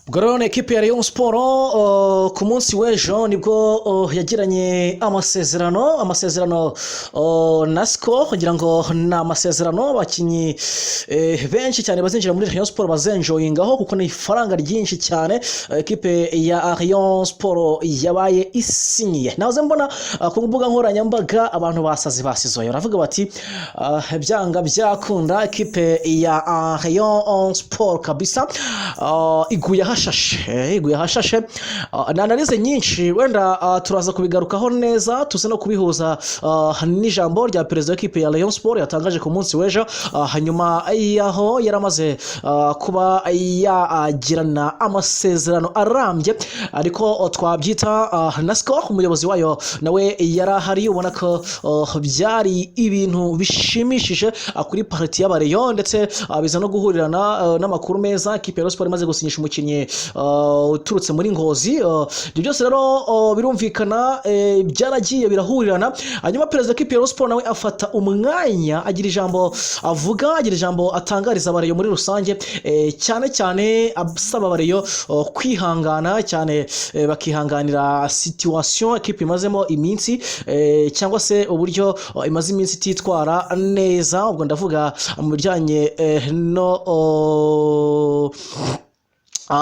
Ubwo rero ni ekipe ya Rayon Sport ku munsi w'ejo nibwo yagiranye amasezerano na Skol, kugira ngo ni amasezerano abakinnyi benshi cyane bazinjira muri Rayon Sport bazenjoyingaho, kuko ni ifaranga ryinshi cyane ekipe ya Rayon Sport yabaye isinyiye. Nahoze mbona ku mbuga nkoranyambaga abantu basaze basizoye, baravuga bati byanga byakunda ekipe ya Rayon Sport kabisa iguye ahashashe, iguye ahashashe. Ni analyse nyinshi, wenda turaza kubigarukaho neza, tuze no kubihuza n'ijambo rya perezida w'ikipe ya Rayon Sport yatangaje ku munsi w'ejo, hanyuma yaho yaramaze kuba yagirana amasezerano arambye, ariko twabyita na Skol. Umuyobozi wayo nawe yari ahari, ubona ko byari ibintu bishimishije kuri partie y'Abareyo, ndetse biza no guhurirana n'amakuru meza, ikipe ya Rayon Sport imaze gusinyisha umukinnyi uturutse muri Ngozi. Ibyo byose rero birumvikana byaragiye birahurirana. Hanyuma perezida w'ikipe ya Rayon Sport nawe afata umwanya, agira ijambo avuga, agira ijambo atangariza Abareyo muri rusange, cyane cyane asaba Abareyo kwihangana cyane, bakihanganira situation ekipe imazemo iminsi, cyangwa se uburyo imaze iminsi ititwara neza. Ubwo ndavuga mu bijyanye no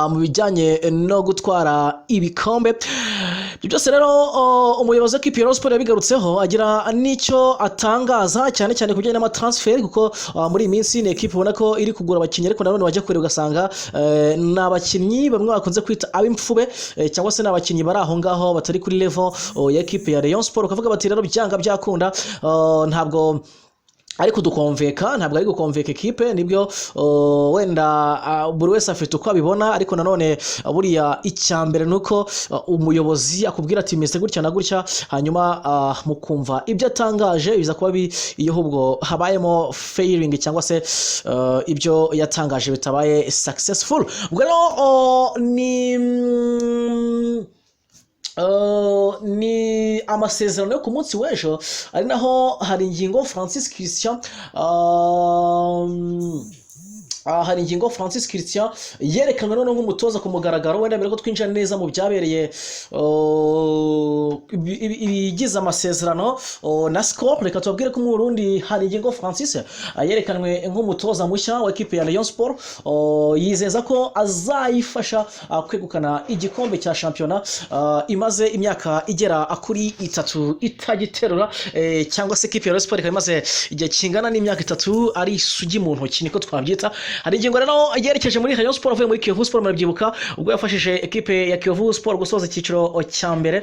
mu bijyanye no gutwara ibikombe. Ibyo byose rero umuyobozi w'ikipe ya Rayon Sport yabigarutseho, agira n'icyo atangaza cyane cyane ku bijyanye n'amatransfer, kuko muri iyi minsi ni ekipe ubona ko iri kugura abakinnyi, ariko nanone wajya kure ugasanga ni abakinnyi bamwe bakunze kwita ab'imfube, cyangwa se ni abakinnyi bari aho ngaho batari kuri level ya ekipe ya Rayon Sport. Ukavuga bati rero byanga byakunda ntabwo ari kudukonveka, ntabwo ari gukonveka ekipe. Nibyo, wenda buri wese afite uko abibona, ariko nanone buriya icya mbere ni uko umuyobozi akubwira ati meze gutya na gutya, hanyuma mukumva ibyo atangaje. Biza kuba iyo ahubwo habayemo failing, cyangwa se ibyo yatangaje bitabaye successful. Ubwo rero ni amasezerano yo ku munsi w'ejo, ari naho Haringingo Francis Christian yerekanwe noneho nk'umutoza ku mugaragaro. Wenda mbere ko twinjira neza mu byabereye ibigize amasezerano na Skol, reka tubabwire ko mu Burundi Haringingo Francis yerekanwe nk'umutoza mushya wa ekipe ya Rayon Sport. Yizeza ko azayifasha kwegukana igikombe cya shampiyona imaze imyaka igera kuri 3 itagiterura, cyangwa se ekipe ya Rayon Sport ikaba imaze igihe kingana n'imyaka 3 ari isugi mu ntoki, niko twabyita. Haringingo rero yerekeje muri Rayon Sport avuye muri Kiyovu Sport. Murabyibuka ubwo yafashije ekipe ya Kiyovu Sport gusoza icyiciro cya mbere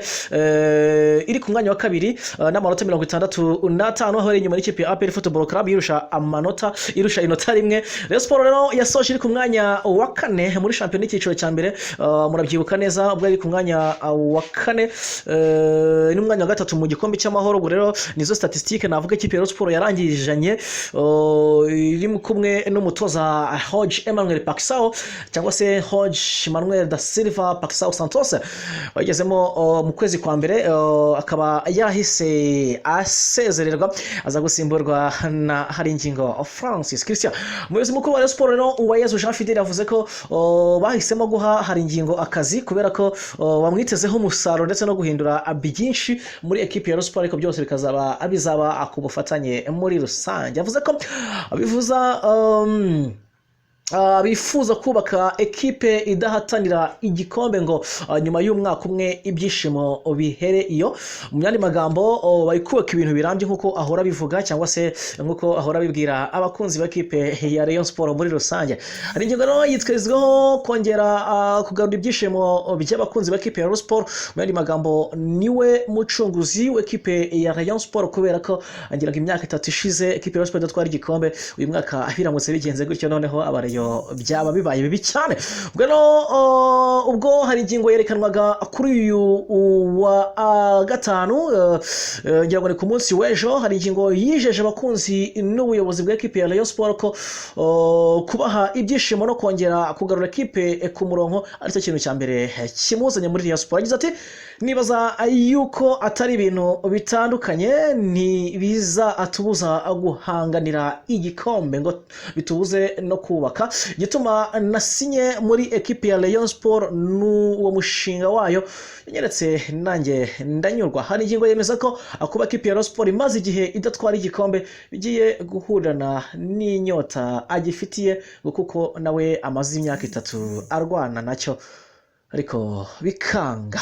iri ku mwanya wa kabiri n'amanota 65, aho ari inyuma n'ikipe ya APR Football Club irusha amanota, irusha inota rimwe. Rayon Sport rero yasoje iri ku mwanya wa kane muri shampiyona y'icyiciro cya mbere. Murabyibuka neza ubwo yari ku mwanya wa kane n'umwanya wa gatatu mu gikombe cy'amahoro. Ubwo rero nizo statistique navuga ikipe ya Rayon Sport yarangijanye iri kumwe n'umutoza Jorge Emmanuel Paixão, cyangwa se Jorge Manuel da Silva Paixão Santos, wagezemo mu kwezi kwa mbere, akaba yarahise asezererwa, aza gusimburwa na Haringingo Francis Christian. Umuyobozi mukuru wa Rayon Sport rero, Uwayezu Jean Fidele, yavuze ko bahisemo guha Haringingo akazi kubera ko bamwitezeho umusaruro ndetse no guhindura byinshi muri ekipi ya Rayon Sport, ariko byose bikazaba bizaba ku bufatanye muri rusange. Yavuze ko bivuza bifuza kubaka ekipe idahatanira igikombe ngo nyuma y'umwaka umwe ibyishimo bihere iyo. Mu yandi magambo, bari kubaka ibintu birambye, nk'uko ahora abivuga, cyangwa se nk'uko ahora abibwira abakunzi b'ekipe ya Rayon Sport muri rusange. Haringingo rero yitezweho kongera kugarura ibyishimo by'abakunzi b'ekipe ya Rayon Sport. Mu yandi magambo, niwe mucunguzi w'ekipe ya Rayon Sport, kubera ko ngira ngo imyaka 3 ishize ekipe ya Rayon Sport idatwara igikombe. Uyu mwaka biramutse bigenze gutyo, noneho Abareyo byaba bibaye bibi cyane. Ubwo rero ubwo Haringingo yerekanwaga kuri uyu wa gatanu, ngira ngo ni ku munsi w'ejo, Haringingo yijeje abakunzi n'ubuyobozi bwa ekipe ya Rayon Sport ko kubaha ibyishimo no kongera kugarura ekipe ku murongo aricyo kintu cya mbere kimuzanye muri Rayon Sport. Yagize ati nibaza yuko atari ibintu bitandukanye, ntibiza atubuza guhanganira igikombe ngo bitubuze no kubaka. Kubaka. Igituma nasinye muri ekipi ya Rayon Sport n'uwo mushinga wayo yanyeretse, nanjye ndanyurwa. Hari ingingo yemeza ko kuba ekipi ya Rayon Sport imaze igihe idatwara igikombe bigiye guhurana n'inyota agifitiye, ngo kuko nawe amaze imyaka 3 arwana nacyo ariko bikanga.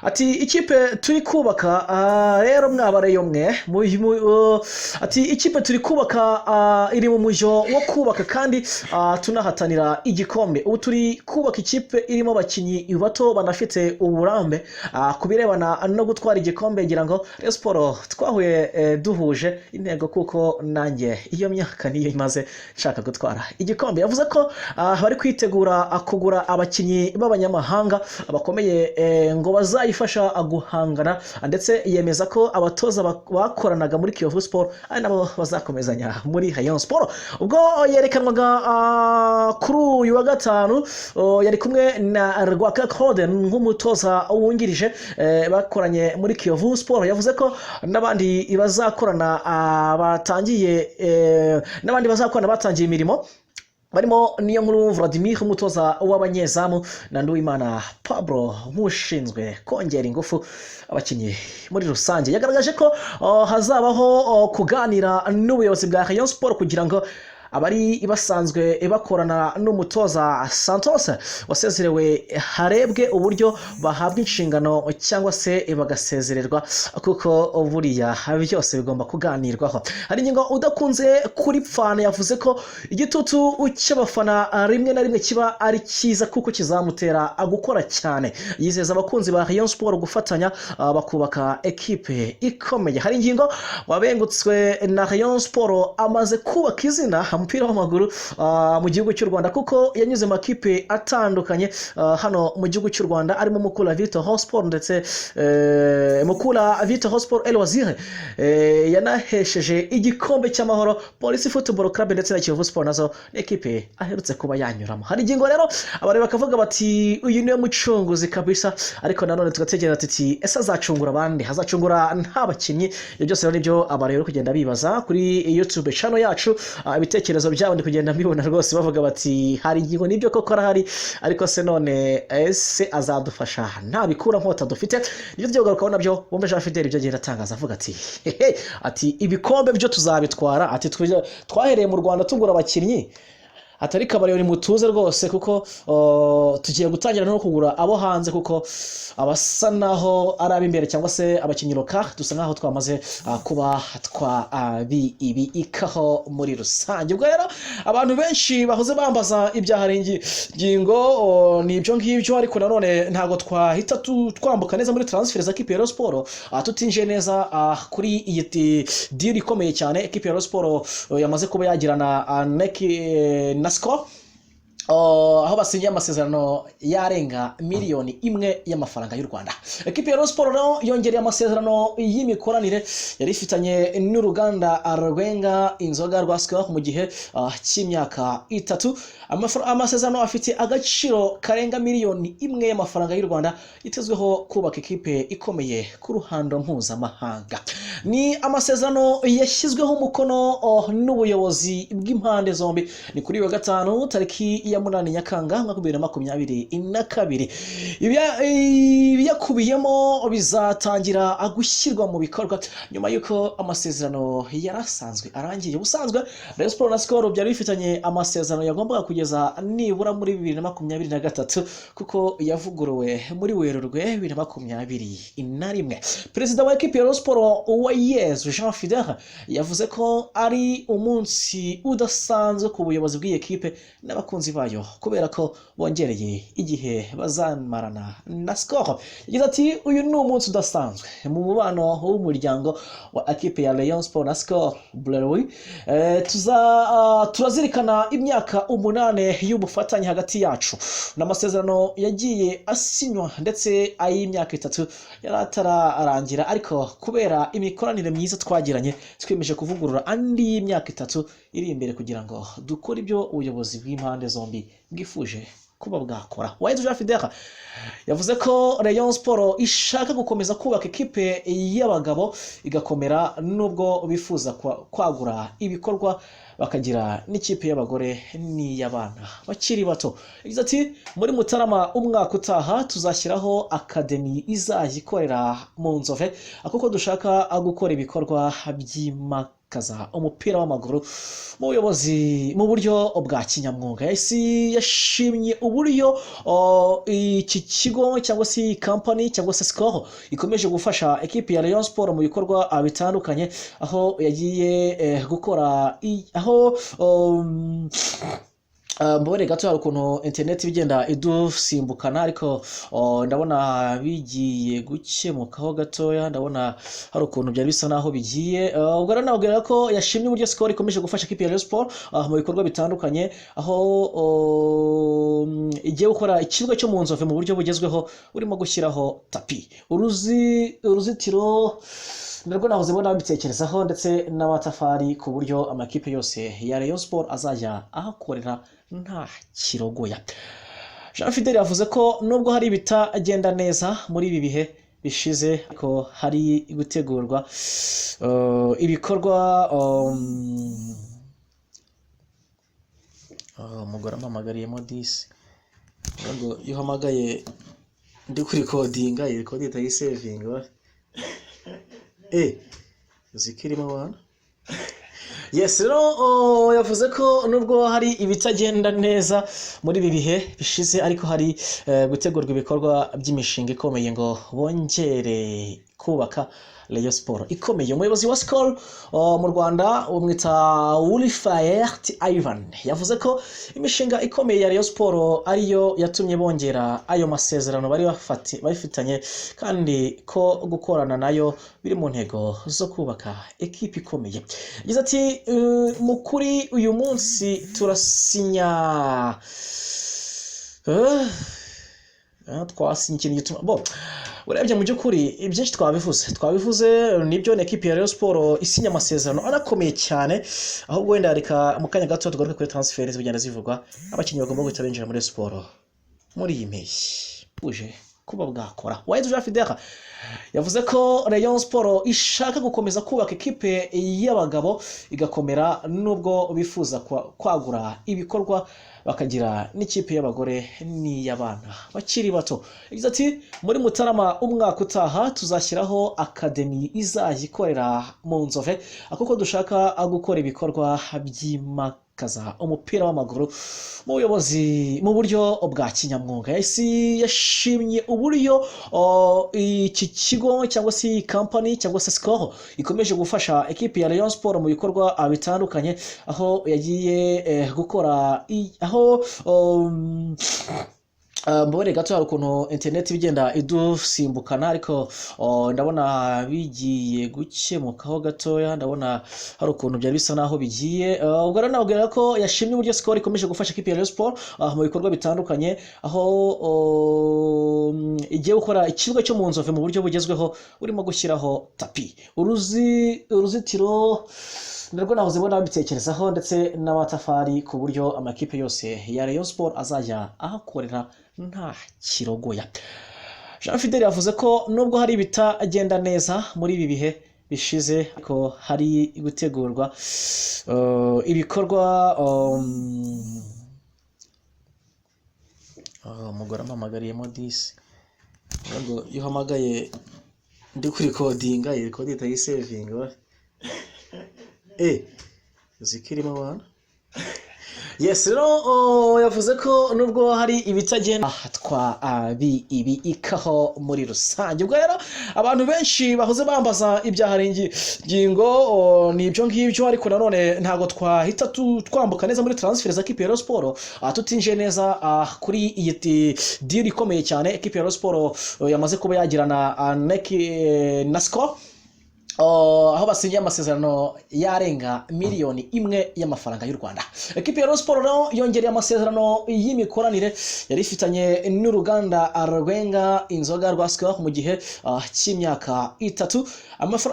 Ati ikipe turi kubaka, rero mwabareyo mwe, ati ikipe turi kubaka iri mu mujyo wo kubaka kandi tunahatanira igikombe. Ubu turi kubaka ikipe irimo abakinnyi bato banafite uburambe ku birebana no gutwara igikombe. Ngira ngo Rayon Sport twahuye duhuje intego, kuko nanjye iyo myaka niyo imaze nshaka gutwara igikombe. Yavuze ko bari kwitegura kugura abakinnyi b'abanyamahanga bakomeye ngo bazayifasha guhangana, ndetse yemeza ko abatoza bakoranaga muri Kiyovu Sport ari nabo bazakomezanya muri Rayon Sport. Ubwo yerekanwaga kuri uyu wa gatanu, yari kumwe na Rwaka Claude nk'umutoza wungirije bakoranye muri Kiyovu Sport. Yavuze ko n'abandi bazakorana batangiye n'abandi bazakorana batangiye imirimo, barimo niyo nkuru Vladimir umutoza w'abanyezamu na Nduwimana Pablo nk'ushinzwe kongera ingufu abakinnyi muri rusange. Yagaragaje ko hazabaho kuganira n'ubuyobozi bwa Rayon Sport kugira ngo abari basanzwe bakorana n'umutoza Santos wasezerewe harebwe uburyo bahabwa inshingano cyangwa se bagasezererwa, kuko buriya byose bigomba kuganirwaho. Hari ingingo udakunze kuri pfana yavuze ko igitutu cy'abafana rimwe na rimwe kiba ari cyiza kuko kizamutera gukora cyane. Yizeza abakunzi ba Rayon Sport gufatanya bakubaka ekipe ikomeye. Hari ingingo wabengutswe na Rayon Sport amaze kubaka izina umupira w'amaguru mu gihugu cy'u Rwanda, kuko yanyuze mu makipe atandukanye hano mu gihugu cy'u Rwanda, arimo Mukura Victory Sport ndetse Mukura Victory Sport, El Wazir yanahesheje igikombe cy'amahoro, Police Football Club ndetse na Kiyovu Sport, nazo ni ekipe aherutse kuba yanyuramo. Hari ingingo rero abantu bakavuga bati uyu niwe mucunguzi kabisa, ariko nanone tugatekereza tuti ese azacungura abandi, azacungura nta bakinnyi? Ibyo byose rero nibyo abantu rero kugenda bibaza kuri YouTube channel yacu. Ibitekerezo byabo ndi kugenda mbibona rwose, bavuga bati hari ingingo nibyo koko arahari, ariko se none ese azadufasha nta bikura nkota dufite? Nibyo tugiye kugarukaho nabyo. Wumve Jean Fidele ibyo agenda atangaza, avuga ati hehe, ati ibikombe byo tuzabitwara, ati twahereye mu Rwanda tugura abakinnyi, atari kabariro, mutuze rwose kuko tugiye gutangira no kugura abo hanze, kuko abasa naho ari ab'imbere cyangwa se abakinnyi local dusa nkaho twamaze kuba twabibikaho muri rusange. Ubwo rero abantu benshi bahoze bambaza ibya Haringingo ni ibyo ngibyo, ariko nanone ntabwo twahita twambuka neza muri transfer za ekipe ya Rayon Sport tutinjiye neza kuri iyi deal ikomeye cyane ekipe ya Rayon Sport yamaze kuba yagirana na Skol, aho basinyiye amasezerano yarenga miliyoni 1 y'amafaranga y'u Rwanda. Ekipe ya Rayon Sport rero yongereye amasezerano y'imikoranire yari ifitanye n'uruganda rwenga inzoga rwa Skol mu gihe cy'imyaka 3. Amasezerano afite agaciro karenga miliyoni 1 y'amafaranga y'u Rwanda, yitezweho kubaka ekipe ikomeye ku ruhando mpuzamahanga. Ni amasezerano yashyizweho umukono n'ubuyobozi bw'impande zombi, ni kuri uyu wa gatanu tariki ya 8 Nyakanga umwaka 2022. Ibiyakubiyemo bizatangira gushyirwa mu bikorwa nyuma y'uko amasezerano yari asanzwe arangiye. Ubusanzwe Rayon Sport na Skol byari bifitanye amasezerano yagombaga kugeza nibura muri 2023, kuko yavuguruwe muri Werurwe 2021. Perezida wa ekipi ya Rayon Sport, Uwayezu Jean Fidele, yavuze ko ari umunsi udasanzwe ku buyobozi bw'iyi ekipe n'abakunzi bayo kubera ko bongereye igihe bazamarana na Skol. Yagize ati uyu ni umunsi udasanzwe mu mubano w'umuryango wa ekipe ya Rayon Sport na Skol Brewery. Turazirikana imyaka 8 y'ubufatanye hagati yacu n'amasezerano yagiye asinywa, ndetse ay'imyaka 3 yari atararangira, ariko kubera imikoranire myiza twagiranye twiyemeje kuvugurura andi y'imyaka 3 iri imbere kugira ngo dukore ibyo ubuyobozi bw'impande zombi bwifuje. kuba bwakora. Uwayezu Jean Fidele yavuze ko Rayon Sport ishaka gukomeza kubaka ekipe y'abagabo igakomera, nubwo bifuza kwagura ibikorwa bakagira n'ikipe y'abagore n'iy'abana bakiri bato. Yagize ati: "Muri Mutarama umwaka utaha tuzashyiraho academy izajya ikorera mu Nzove, kuko dushaka gukora ibikorwa byimakaza umupira w'amaguru mu buyobozi mu buryo bwa kinyamwuga." Yahise yashimye uburyo iki kigo cyangwa se iyi company cyangwa se Skol ikomeje gufasha ekipi ya Rayon Sport mu bikorwa bitandukanye, aho yagiye gukora aho mbone gato, hari ukuntu interineti igenda idusimbukana, ariko ndabona bigiye gukemukaho gatoya. Ndabona hari ukuntu byari bisa naho bigiye. Ubwo rero nababwira ko yashimye uburyo Skol ikomeje gufasha ikipe ya Rayon Sport mu bikorwa bitandukanye, aho igiye gukora ikibuga cyo mu Nzove mu buryo bugezweho, burimo gushyiraho tapi, uruzitiro narwo nahoze mbona babitekerezaho, ndetse n'amatafari, ku buryo amakipe yose ya Rayon Sport azajya ahakorera nta kirogoya. Jean Fidele yavuze ko nubwo hari ibitagenda neza muri ibi bihe bishize, ko hari gutegurwa ibikorwa umugore ampamagariyemo disi ngo iyo uhamagaye ndi kurikodinga, iyi record ihita yisevinga. Uzi ko irimo wana. Yes, rero yavuze ko nubwo hari ibitagenda neza muri ibi bihe bishize, ariko hari gutegurwa ibikorwa by'imishinga ikomeye ngo bongere kubaka Rayon Sport ikomeye. Umuyobozi wa Skol mu Rwanda umwita Wolfert Ivan yavuze ko imishinga ikomeye ya Rayon Sport ariyo yatumye bongera ayo masezerano bari bafitanye, kandi ko gukorana nayo biri mu ntego zo kubaka ekipi ikomeye. Yagize ati: "Mu kuri uyu munsi turasinya twasinye ikintu gituma bo urebye mu by'ukuri ibyinshi twabivuze nibyo, ni ekipi ya Rayon Sport isinya amasezerano anakomeye cyane. Ahubwo wenda reka mu kanya gato tugaruke kuri transfer zigenda zivugwa, abakinnyi bagomba guhita binjira muri siporo muri iyi mpeshyi uje kuba bwakora. Uwayezu Jean Fidele yavuze ko Rayon Sport ishaka gukomeza kubaka ekipe y'abagabo igakomera, nubwo bifuza kwagura ibikorwa bakagira n'ikipe y'abagore n'iy'abana bakiri bato. Yagize ati: "Muri Mutarama umwaka utaha tuzashyiraho academy izajya ikorera mu Nzove, kuko dushaka gukora ibikorwa byimakaza umupira w'amaguru mu buyobozi mu buryo bwa kinyamwuga." Yahise yashimye uburyo iki kigo cyangwa se iyi company cyangwa se Skol ikomeje gufasha ekipi ya Rayon Sport mu bikorwa bitandukanye, aho yagiye gukora aho mbone gato, hari ukuntu interineti igenda idusimbukana, ariko ndabona bigiye gukemukaho gatoya. Ndabona hari ukuntu byari bisa naho bigiye. Ubwo rero nababwira ko yashimye uburyo Skol ikomeje gufasha ikipe ya Rayon Sport mu bikorwa bitandukanye, aho igiye gukora ikibuga cyo mu Nzove mu buryo bugezweho, burimo gushyiraho tapi, uruzitiro narwo nahoze mbona babitekerezaho, ndetse n'amatafari, ku buryo amakipe yose ya Rayon Sport azajya ahakorera nta kirogoya. Jean Fidele yavuze ko nubwo hari ibitagenda neza muri ibi bihe bishize, ko hari gutegurwa ibikorwa umugore ampamagariyemo disi ngo iyo uhamagaye ndi kurikodinga, iyi record ihita yisevinga. Uzi ko irimo wana. Yes, rero yavuze ko nubwo hari ibitagenda twabibikaho muri rusange. Ubwo rero abantu benshi bahoze bambaza ibya Haringingo, ni ibyo ngibyo, ariko nanone ntabwo twahita twambuka neza muri transfer za ekipe ya Rayon Sport tutinjiye neza kuri iyi deal ikomeye cyane ekipe ya Rayon Sport yamaze kuba yagirana na Skol. Oh, aho basinyiye amasezerano yarenga 1 miliyoni y'amafaranga y'u Rwanda. Ekipi ya Rayon Sports rero yongereye amasezerano y'imikoranire yari ifitanye n'uruganda rwenga inzoga rwa Skol mu gihe cy'imyaka 3.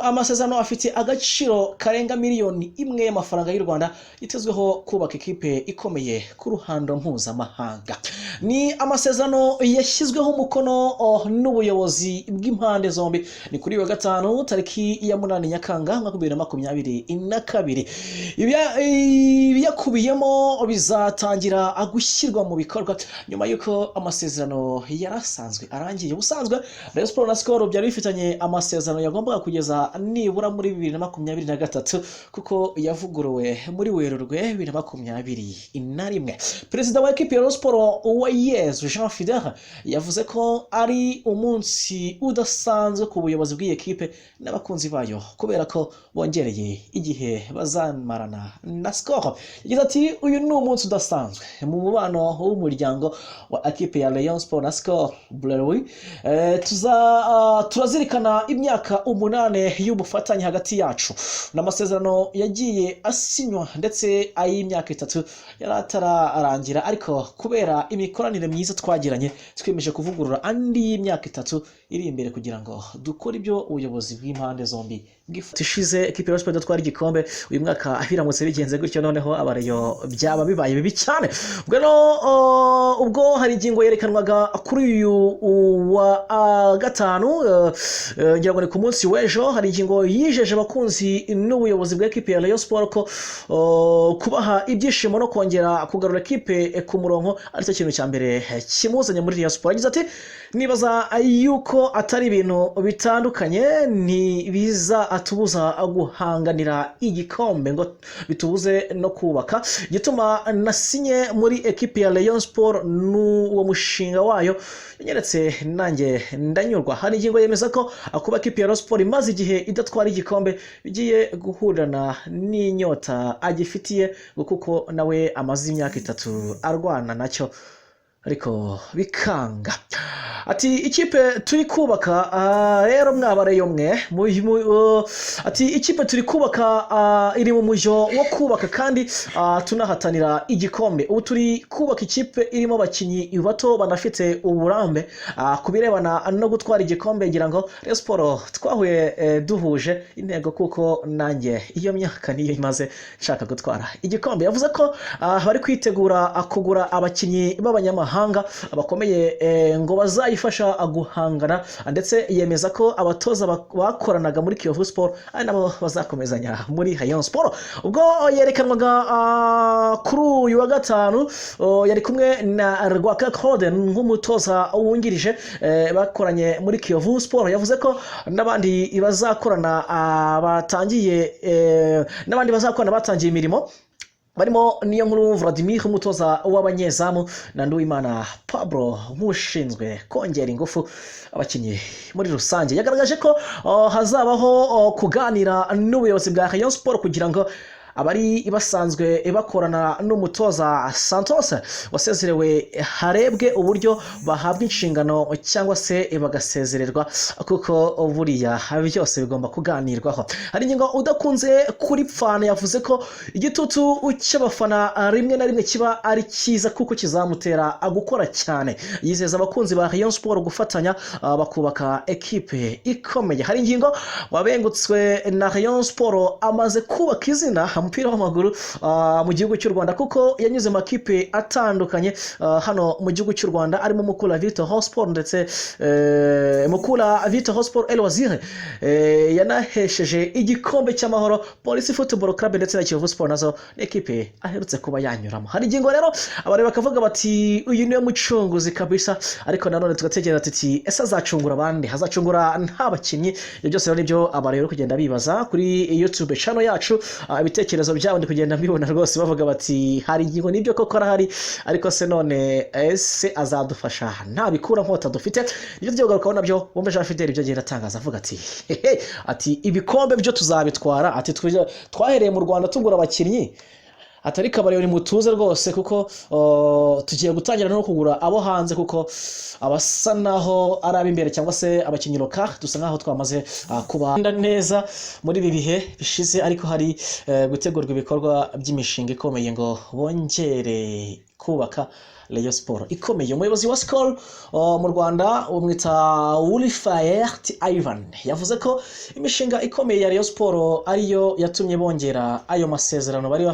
Amasezerano afite agaciro karenga 1 miliyoni y'amafaranga y'u Rwanda, yitezweho kubaka ekipe ikomeye ku ruhando mpuzamahanga. Ni amasezerano yashyizweho umukono n'ubuyobozi bw'impande zombi. Ni kuri uyu wa gatanu, tariki ya 8 Nyakanga, umwaka 2022. Ibiyakubiyemo bizatangira gushyirwa mu bikorwa nyuma y'uko amasezerano yari asanzwe arangiye. Ubusanzwe Rayon Sports na Skol byari bifitanye amasezerano yagombaga kugeza nibura muri 2023, kuko yavuguruwe muri Werurwe 2021. Perezida wa ekipi ya Rayon Sports, Uwayezu Jean Fidele, yavuze ko ari umunsi udasanzwe ku buyobozi bw'iyi ekipe n'abakunzi bayo, kubera ko bongereye igihe bazamarana na Skol. Yagize ati: "Uyu ni umunsi udasanzwe mu mubano w'umuryango wa ekipe ya Rayon Sports na Skol Brewery. Turazirikana imyaka 8 y'ubufatanye hagati yacu n'amasezerano yagiye asinywa, ndetse ay'imyaka 3 yari atararangira, ariko kubera imikoranire myiza twagiranye twiyemeje kuvugurura andi y'imyaka 3 iri imbere kugira ngo dukore ibyo ubuyobozi bw'impande zombi bwifuza." Ishize ekipe ya Rayon Sports idatwara igikombe. Uyu mwaka biramutse bigenze gutyo, noneho abareyo byaba bibaye bibi cyane. Ubwo rero ubwo hari ingingo yerekanwaga kuri uyu wa gatanu, ngira ngo ni ku munsi w'ejo, hari ingingo yijeje abakunzi n'ubuyobozi bwa ekipe ya Rayon Sports ko kubaha ibyishimo no kongera kugarura ekipe ku murongo aricyo kintu cya mbere kimuzanye muri Rayon Sports. Yagize ati: "Nibaza yuko atari ibintu bitandukanye, ntibiza atubuza guhanganira igikombe ngo bitubuze no kubaka. Igituma nasinye muri ekipi ya Rayon Sports n'uwo mushinga wayo yanyeretse, nanjye ndanyurwa." Hari ingingo yemeza ko kuba ekipi ya Rayon Sports imaze igihe idatwara igikombe bigiye guhurirana n'inyota agifitiye, ngo kuko nawe amaze imyaka 3 arwana nacyo ariko bikanga. Ati: "Ikipe turi kubaka rero mwabareyo mwe ati ikipe turi kubaka iri mu mujyo wo kubaka kandi tunahatanira igikombe. Ubu turi kubaka ikipe irimo abakinnyi bato banafite uburambe ku birebana no gutwara igikombe. Ngira ngo Rayon Sports twahuye duhuje intego, kuko nanjye iyo myaka niyo imaze nshaka gutwara igikombe." Yavuze ko bari kwitegura kugura abakinnyi b'abanyamahanga bakomeye ngo bazayifasha guhangana, ndetse yemeza ko abatoza bakoranaga muri Kiyovu Sport ari nabo bazakomezanya muri Rayon Sport. Ubwo yerekanwaga kuri uyu wa gatanu, yari kumwe na Rwaka Claude nk'umutoza wungirije bakoranye muri Kiyovu Sport. Yavuze ko n'abandi bazakorana batangiye n'abandi bazakorana batangiye imirimo, barimo niyo nkuru Vladimir umutoza w'abanyezamu na Nduwimana Pablo nk'ushinzwe kongera ingufu abakinnyi muri rusange. Yagaragaje ko hazabaho kuganira n'ubuyobozi bwa Rayon Sport kugira ngo abari basanzwe bakorana n'umutoza Santos wasezerewe harebwe uburyo bahabwa inshingano cyangwa se bagasezererwa, kuko buriya byose bigomba kuganirwaho. Hari ingingo udakunze kuripfana yavuze ko igitutu cy'abafana rimwe na rimwe kiba ari cyiza, kuko kizamutera gukora cyane. Yizeza abakunzi ba Rayon Sport gufatanya bakubaka ekipe ikomeye. Hari ingingo wabengutswe na Rayon Sport amaze kubaka izina mu mupira w'amaguru mu gihugu cy'u Rwanda, kuko yanyuze mu makipe atandukanye hano mu gihugu cy'u Rwanda, arimo Mukura Victory Sport ndetse Mukura Victory Sport, El Wazir yanahesheje igikombe cy'amahoro, Police Football Club ndetse na Kiyovu Sport, nazo ni ekipe aherutse kuba yanyuramo. Hari ingingo rero abareba bakavuga bati: "Uyu niwe mucunguzi kabisa." Ariko nanone tugatekereza tuti: "Ese azacungura abandi? Azacungura nta bakinnyi?" Ibyo byose rero nibyo abareba kugenda bibaza kuri YouTube channel yacu. Ibitekerezo byabo ndi kugenda mbibona rwose, bavuga bati: "Hari ingingo nibyo koko arahari, ariko se none ese azadufasha nta bikura nkota dufite?" Nibyo tugiye kugarukaho nabyo. Wumve Jean Fidele ibyo agenda atangaza, avuga ati: "Hehe," ati: "ibikombe byo tuzabitwara," ati: "twahereye mu Rwanda tugura abakinnyi." Atari kabariro, ni mutuze rwose, kuko tugiye gutangira no kugura abo hanze, kuko abasa naho ari ab'imbere cyangwa se abakinnyi local dusa nkaho twamaze kubanda neza muri ibi bihe bishize. Ariko hari gutegurwa ibikorwa by'imishinga ikomeye ngo bongere kubaka Rayon Sport ikomeye. Umuyobozi wa Skol mu Rwanda umwita Wolfert Ivan yavuze ko imishinga ikomeye ya Rayon Sport ariyo yatumye bongera ayo masezerano bari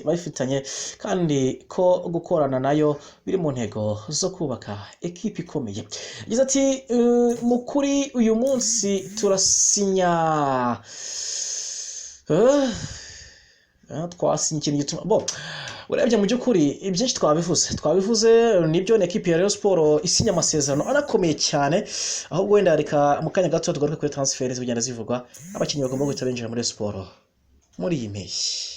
bafitanye, kandi ko gukorana nayo biri mu ntego zo kubaka ekipi ikomeye. Yagize ati: "Mu kuri uyu munsi turasinya, twasinye ikintu gituma bo urebye mu by'ukuri ibyinshi twabivuze. Nibyo, ni ekipi ya Rayon Sport isinya amasezerano anakomeye cyane. Ahubwo wenda reka mu kanya gato tugaruke kuri transfer zigenda zivugwa, abakinnyi bagomba guhita binjira muri Rayon Sport muri iyi mpeshyi.